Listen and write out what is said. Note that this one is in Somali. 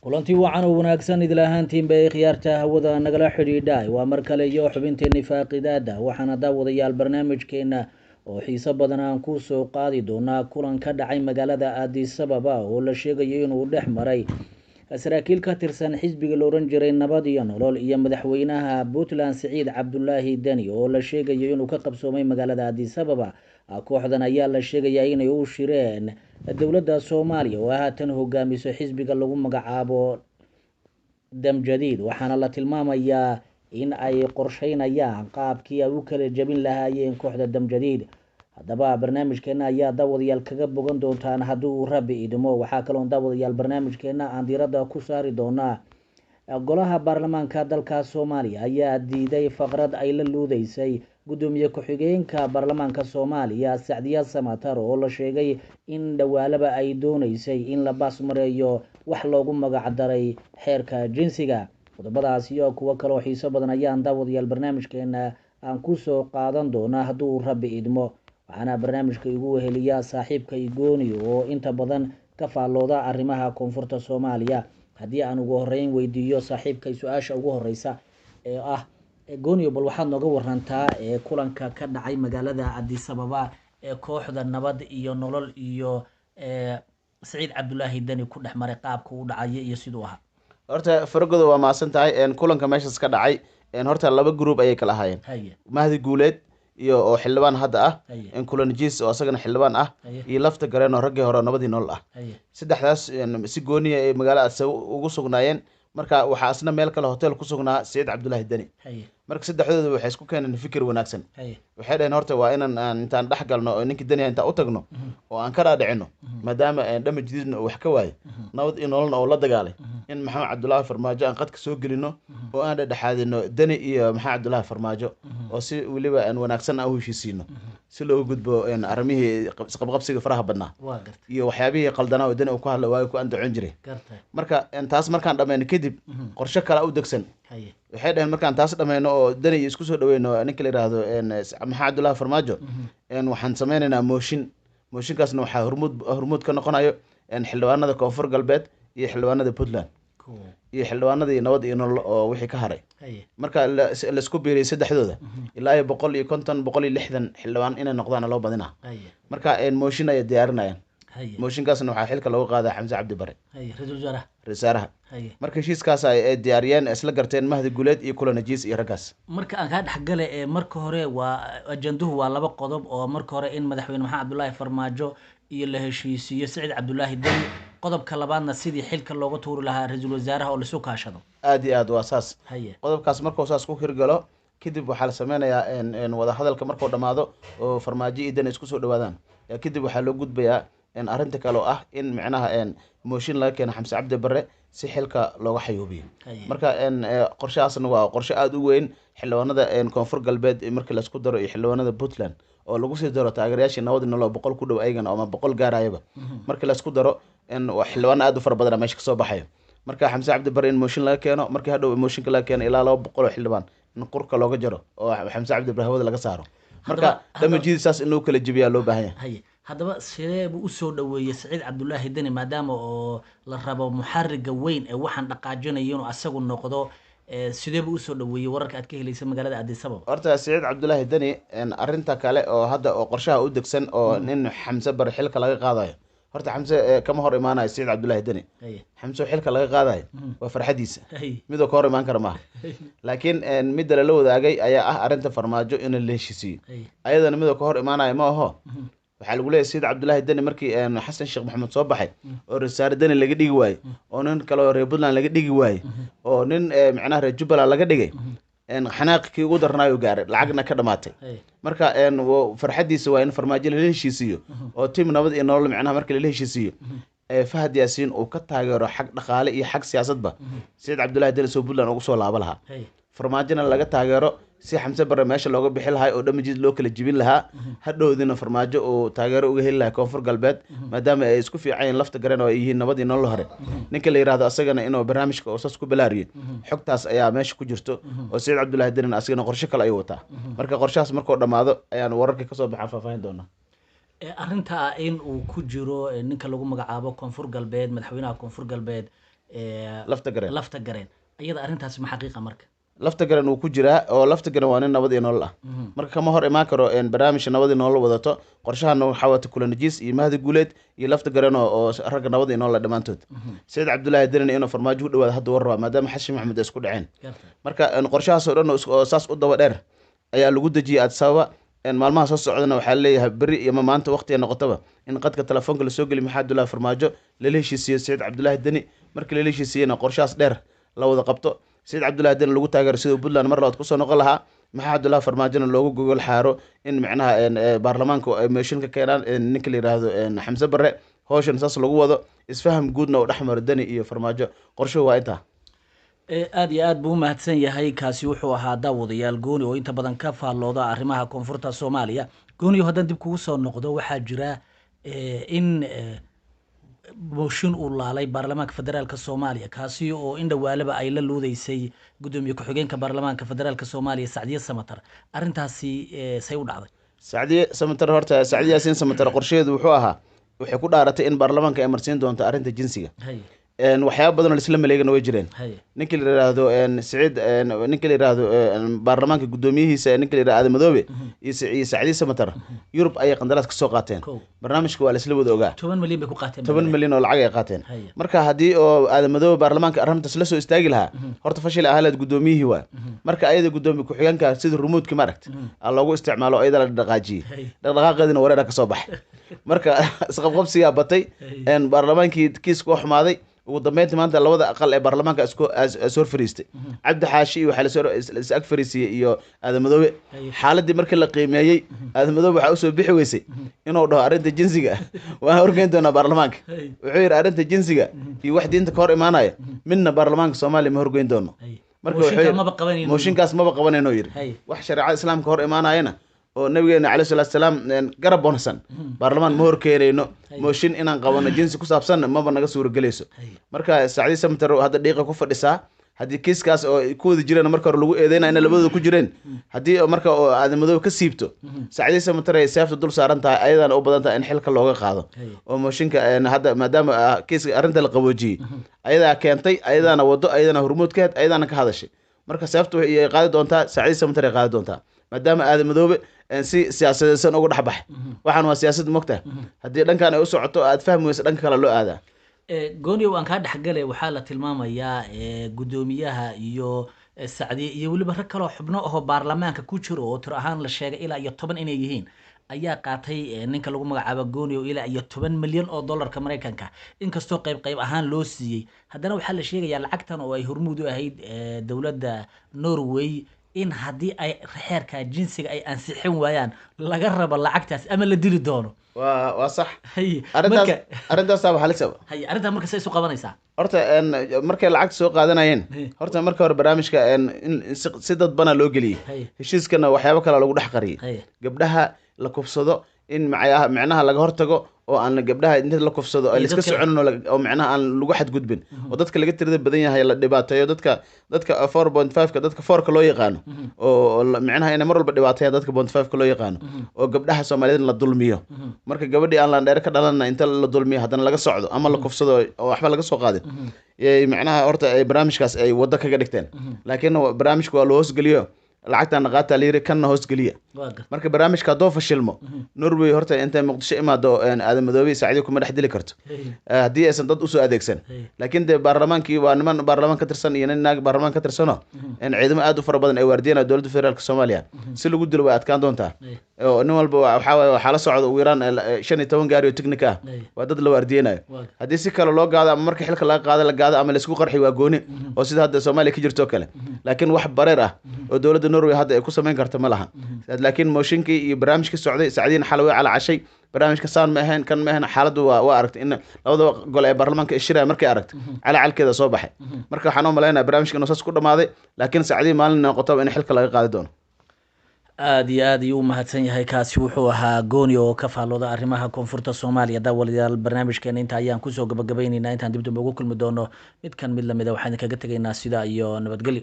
Kulanti wacan oo wanaagsan idil ahaantiinba ee khiyaarta hawada nagala xidhiidha, waa mar kale iyo xubinteenni faaqidaada. Waxaana daawadayaal barnaamijkeena oo xiiso badan aan ku soo qaadi doonaa kulan ka dhacay magaalada Addis Ababa oo la sheegayo inuu dhex maray saraakiil ka tirsan xisbiga la ohan jiray Nabad iyo Nolol iyo madaxweynaha Puntland Siciid Cabdulaahi Deni, oo la sheegayo inuu ka qabsoomay magaalada Addis Ababa. Kooxdan ayaa la sheegayaa inay u shireen dowladda Soomaaliya oo haatan hogaamiso xisbiga lagu magacaabo Damjadiid, waxaana la tilmaamayaa in ay qorsheynayaan qaabkii ay u kala jebin lahaayeen kooxda Damjadiid. Haddaba barnaamijkeena ayaa daawadayaal kaga bogan doontaan haddii uu Rabbi idmo. Waxaa kaloon daawadayaal barnaamijkeena aan diiradda ku saari doonaa golaha baarlamaanka dalka Soomaaliya ayaa diiday faqrad ay la luudeysay guddoomiye ku-xigeenka baarlamaanka Soomaaliya Sacdiya Samatar, oo la sheegay in dhawaalaba ay dooneysay in la baasmareeyo wax loogu magac daray xeerka jinsiga. Qodobadaas iyo kuwo kaloo xiiso badan ayaan daawadayaal barnaamijkeena aan kusoo qaadan doonaa hadduu Rabbi idmo. Waxaana barnaamijka igu weheliya saaxiibka Igooni oo inta badan ka faallooda arrimaha koonfurta Soomaaliya. Haddii aan ugu horeyn weydiiyo saaxiibkay su-aasha ugu horeysa ee ah, Gooniyo, bal waxaad nooga warantaa ee kulanka ka dhacay magaalada Addis Ababa ee kooxda Nabad iyo Nolol iyo Saciid Cabdulaahi Deni ku dhex maray, qaabka u dhacaya iyo siduu ahaa. Horta faragoda waa mahadsan tahay. Kulanka meeshaas ka dhacay horta laba group ayay kala ahaayeen. Mahdi Guuleed iyo oo xildhibaan hadda ah, Kulanjiis oo asagana xildhibaan ah, iyo Lafta Gareen oo raggii hore Nabadii Nolol ah. Saddexdaas si gooniya ay magaalada Addis Ababa ugu sugnaayeen. Marka waxaa asna meel kale hotel ku sugnaa Saciid Cabdulaahi Deni. Marka saddexdooda waxay isku keeneen fikir wanaagsan. Waxay dhaheen horta waa inaan aan intaan dhex galno oo ninkii Deni intaan u tagno oo aan ka dhaadhicino, maadaama Dhama Jadiidna uu wax ka waayo, Nabad iyo Nololna uu la dagaalay, in Maxamed Cabdulaahi Farmaajo aan qadka soo gelino oo aan dhexdhexaadino Deni iyo Maxamed Cabdulaahi Farmaajo, oo si weliba aan wanaagsan aan u heshiisiino, si looga gudbo arrimihii isqabqabsiga faraha badnaa waa gartay iyo waxyaabihii qaldanaa oo Deni uu ku hadla waayo ku andacon jiray. Marka taas markaan dhammayno kadib qorshe kale u degsan. Waxay dhaheen markaan taas dhammayno oo Deni iyo isku soo dhaweyno ninka la yidhaahdo Maxamed Cabdullaahi Farmaajo, waxaan sameynaynaa mooshin. Mooshinkaasna waxaa hormuud ka noqonayo xildhibaanada Koonfur Galbeed iyo xildhibaanada Puntland iyo xildhibaanadii Nabad iyo Nolol oo wixii ka haray. Marka laisku biiriyay saddexdooda ilaa iyo 150, 160 xildhibaan inay noqdaan loo badinaa. Marka mooshin ayay diyaarinayaan. Mooshinkaasna waxaa xilka looga qaadaa Xamse Cabdi Bare, ra-iisul wasaaraha. Ra-iisul wasaaraha. Marka heshiiskaas ay diyaariyeen isla garteen Mahdi Guuleed iyo Kulanajiis iyo raggaas. Marka aan kaa dhexgale ee marka hore waa ajanduhu waa laba qodob, oo marka hore in madaxweyne Maxamed Cabdulaahi Farmaajo iyo la heshiisiiyo Saciid Cabdulaahi Deni, qodobka labaadna sidii xilka looga tuuri lahaa ra-iisul wasaaraha oo laisu kaashado. Aad iyo aad waa saas. Qodobkaas markuu saas ku hirgalo kadib waxaa la sameynayaa wadahadalka markuu dhammaado oo Farmaajo iyo Deni isku soo dhawaadaan kadib waxaa loo gudbayaa arrinta kale oo ah in micnaha mooshin laga keeno Xamse Cabdi Bare si xilka looga xayuubiyo. Marka qorshahaasna waa qorshe aada u weyn. Xildhibaanada Koonfur Galbeed markii laisku daro iyo xildhibaanada Puntland oo lagu sii daro taageerayaashii Nabad Nolol 100 ku dhow ayagana ama 100 gaarayaba, markii laisku daro waa xildhibaano aada u fara badana meesha kasoo baxayo. Marka Xamse Cabdi Bare in mooshin laga keeno, markii hadhow mooshinka laga keeno ilaa 200 oo xildhibaan in qurka looga jaro oo Xamse Cabdi Bare hawada laga saaro. Marka Dhamajiidi saas in loo kala jebiyaa loo baahan yahay. Haddaba sidee buu usoo dhaweeyey Saciid Cabdulaahi Deni, maadaama oo la rabo muxariga weyn ee waxaan dhaqaajinayo inuu asagu noqdo, sidee buu usoo dhaweeyey wararka aad ka helaysa magaalada Addis Ababa? Horta Saciid Cabdulaahi Deni arrinta kale oo hadda oo qorshaha u degsan oo nin Xamse Bare xilka laga qaadayo, horta Xamse kama hor imaanayo Saciid Cabdulaahi Deni. Xamse xilka laga qaadayo waa farxadiisa, midoo ka hor imaan kara maaha. Laakiin midda lala wadaagay ayaa ah arrinta Farmaajo in la heshiisiiyo. Ayadana midoo ka hor imaanayo ma aho. Waxaa lagu leeyahay Saciid Cabdulaahi Deni markii Xasan Sheekh Maxamed soo baxay oo rasaare Deni laga dhigi waayey oo nin kale oo reer Puntland laga dhigi waayey oo nin macnaha reer Jubbaland laga dhigay, xanaaqkii ugu darnaayo gaaray, lacagna ka dhamaatay. Marka farxadiisa waa in Farmaajo lala heshiisiiyo oo tim Nabad iyo Nolol macnaha marka lala heshiisiiyo Fahad Yaasiin uu ka taageero xag dhaqaale iyo xag siyaasadba Saciid Cabdulaahi Deni soo Puntland ugu soo laabo lahaa, Farmaajona laga taageero si Xamse Bare meesha looga bixi lahaa oo Dhamajiid loo kala jibin lahaa, hadhowdina Farmaajo uu taageero uga heli lahaa Koonfur Galbeed, maadaama ay isku fiican yihiin Lafta Gareen oo ay yihiin Nabad iyo Nolol hore. Ninka la yihahdo asagana inuu barnaamijka oo saas ku balaariyo. Xogtaas ayaa meesha ku jirto oo Saciid Cabdulaahi Denin asagana qorshe kale ayuu wataa. Marka qorshahaas markuu dhammaado ayaan wararka kasoo baxaan faahfaahin doonaa. Arrinta ah in uu ku jiro ninka lagu magacaabo Koonfur Galbeed, madaxweynaha Koonfur Galbeed Lafta Gareen. Lafta Gareen. Iyada arrintaasi ma xaqiiqa marka? Lafta Garan wuu ku jiraa, oo Lafta Garan waa nin Nabad iyo Nolol ah. Marka kama hor imaan karo barnaamijka Nabad iyo Nolol wadato. Qorshahana waxaa wata Kulanajiis iyo Mahdi Guuleed iyo Lafta Garan oo ragga Nabad iyo Nolol ah dhammaantood. Saciid Cabdullaahi Denin inuu Farmaajo u dhawaado hadda war rabaa, maadaama Xasan Maxamed ay isku dhaceen. Marka qorshahaas oo dhan oo saas u daba dheer ayaa lagu dejiyey Addis Ababa. Maalmaha soo socdana waxaa leeyahay berri iyo ma maanta waqtiga noqotaba in qadka telefoonka lasoo geliyo Maxamed Abdullaahi Farmaajo, lala heshiisiiyo Saciid Cabdullaahi Deni. Markii lala heshiisiiyena, qorshahaas dheer la wada qabto, Saciid Cabdullaahi Deni lagu taageero siduu Puntland mar labaad kusoo noqon lahaa, Maxamed Cabdullaahi Farmaajona loogu gogol xaaro in micnaha baarlamaanka ay mooshin ka keenaan ninka la yidhaahdo Xamse Barre. Hawshan saas lagu wado, isfaham guudna uu dhex maro Deni iyo Farmaajo. Qorshuhu waa intaa. Aad iyo aad buu umahadsan yahay. Kaasi wuxuu ahaa, daawadayaal, Gooni oo inta badan ka faallooda arrimaha koonfurta Soomaaliya. Gooniyo, haddaan dib kugu soo noqdo, waxaa jira in mooshin uu laalay baarlamaanka federaalka Soomaaliya, kaasi oo in dhawaalaba ay la luudeysay gudoomiye ku-xigeenka baarlamaanka federaalka Soomaaliya, Sacdiye Samatar. Arrintaasi say u dhacday? Sacdiye Samatar, horta Sacdiye Yaasiin Samatar qorshaheedu wuxuu ahaa, waxay ku dhaaratay in baarlamaanka ay marsiin doonto arrinta jinsiga. Waxyaaba badan oo laisla maleegana way jireen. Ninka la yidhaahdo Siciid, ninka la yidhaahdo baarlamaanka guddoomiyihiisa, ninka la yidhahdo Aadan Madoobe iyo Sacdiye Samatar Yurub ayay qandaraas ka soo qaateen. Barnaamijka waa laisla wada ogaa. 10 milyan bay ku qaateen. 10 milyan oo lacag ay qaateen. Marka haddii oo Aadan Madoobe baarlamaanka arrintaas la soo istaagi lahaa, horta fashil ahaleed guddoomiyihii waa. Marka ayada guddoomiye ku-xigeenka sida remote-ki maaragta aa loogu isticmaalo, ayada la dhaqaajiyey. Dhaqdhaqaaqeedina wareera ka soo baxay. Marka isqabqabsigaa batay. Baarlamaankii kiiska waa xumaaday. Ugu dambeyntii maanta labada aqal ee baarlamaanka isku is hor fariistay. Cabdi Xaashi iyo waxaa lasoo is ag fariisiyey iyo Aadan Madoobe. Xaaladii markii la qiimeeyey, Aadan Madoobe waxaa usoo bixi weysay inuu dhaho arrinta jinsiga waan horgeyn doonaa baarlamaanka. Wuxuu yidhi arrinta jinsiga iyo wax diinta ka hor imaanaya midna baarlamaanka Soomaaliya ma horgeyn doono. Marka wuxuu Mooshinka yidhi- maba qabanayno. Mooshinkaas maba qabanayno yidhi. Wax shareecada islaamka hor imaanayana oo nabigeena caleyhi salaatu salaam garab boonsan baarlamaan ma horkeenayno. Mooshin inaan qabano jinsi ku saabsanna maba naga suuragelayso. Marka Sacdi Samatar hadda dhiiqa ku fadhisaa. Haddii kiiskaas oo ay ku wada jireen marka hore lagu eedeynaya inay labadooda ku jireen, haddii oo marka oo Aadan Madoobe ka siibto, Sacdi Samatar ay seefta dul saaran tahay, ayadana u badan tahay in xilka looga qaado. Oo mooshinka hadda maadaama kiiska arrinta la qaboojiyey, ayadaa keentay, ayadaana wado, ayadana hormuud ka hed, ayadaana ka hadashay. Marka seefta waxay qaadi doontaa Sacdi Samatar ay qaadi doontaa, maadaama Aadan Madoobe si siyaasadeysan uga dhex baxay. Waxaan waa siyaasad mogtaha, haddii dhankan ay u socoto aad fahmi weysa, dhanka kale loo aadaa. Gooniyow, aan kaa dhexgale. Waxaa la tilmaamayaa guddoomiyaha iyo Sacdiye iyo weliba rag kaloo xubno ahoo baarlamaanka ku jiro oo tiro ahaan la sheegay ilaa iyo 10 inay yihiin ayaa qaatay ninka lagu magacaabo Gooniyow ilaa iyo 10 milyan oo dollarka Maraykanka. Inkastoo qayb qayb ahaan loo siiyey, haddana waxaa la sheegayaa lacagtan oo ay hormuud u ahayd dowladda Norway in haddii ay xeerka jinsiga ay ansixin waayaan laga rabo lacagtaas ama la dili doono. Waa sax. Marka Arrintaas halis ah. Haye, arrintaa marka say isu qabanaysaa? Horta markay lacagta soo qaadanayeen, horta marka hore barnaamijka in si dadbana loo geliyey. Heshiiskana waxyaabo kale lagu dhex qariyey. Gabdhaha la kufsado in micnaha laga hortago oo aan gabdhaha inta la kufsado ay Iyo laiska soconin oo micnaha aan lagu xadgudbin oo dadka laga tirada badan yahay la dhibaateeyo, dadka 4.5-ka, dadka four-ka loo yaqaano oo micnaha inay mar walba dhibaateeyaan dadka point five-ka loo yaqaano, oo gabdhaha Soomaaliyeed la dulmiyo. Marka gabadhii aan landheere ka dhalanna inta la dulmiyo haddana laga socdo ama la kufsado oo waxba laga soo qaadin. Micnaha horta ay barnaamijkaas ay waddo kaga dhigteen, laakiin barnaamijka waa loo hoosgeliyo. Lacagtana qaataa la yiri, kanna hoosgeliya. Waa garta. Marka barnaamijka haddoo fashilmo, Norway horta intay Muqdisho imaado Aadan Madoobe Sacdiyo kuma dhex dili karto haddii aysan dad usoo adeegsan. Laakiin dee baarlamaankii waa niman baarlamaan ka tirsan iyo nin naag baarlamaan ka tirsano in ciidamo aad u fara badan ay waardiyana dowladda federaalka Soomaaliya, si lagu dilo way adkaan doontaa. Oo nin walba waxaa waaye waxaa la socda ugu yaraan 15 gaari oo technic ah. Waa dad la waardiyanayo. Waa garta. Haddii si kale loo gaado ama marka xilka laga qaado la gaado ama laisku qarxi, waa gooni oo sida hadda Soomaaliya ka jirto oo kale. Laakiin wax bareer ah oo dowladda Norway hadda ay ku samayn karto ma laha. Laakiin mooshinkii iyo barnaamijkii socday, Sacdiin xalay way calacashay. Barnaamijka saan ma ahayn, kan ma ahayn. Xaaladdu waa aragtay in labada gole ee baarlamaanka ishiraya. Markay aragtay, calacalkeeda soo baxay. Marka waxaan u malaynayaa barnaamijka inuu saas ku dhamaaday, laakiin Sacdiin maalin noqotaba in xilka laga qaadi doono. Aada iyo aad ayuu u mahadsan yahay. Kaasi wuxuu ahaa Gooni oo ka faallooda arrimaha koonfurta Soomaaliya. Daawadayaal, barnaamijkeena inta ayaan kusoo gabagabayneynaa. Intaan dib dambe ugu kulmi doono midkan mid lamida, waxaan idinkaga tegaynaa sidaa iyo nabadgelyo.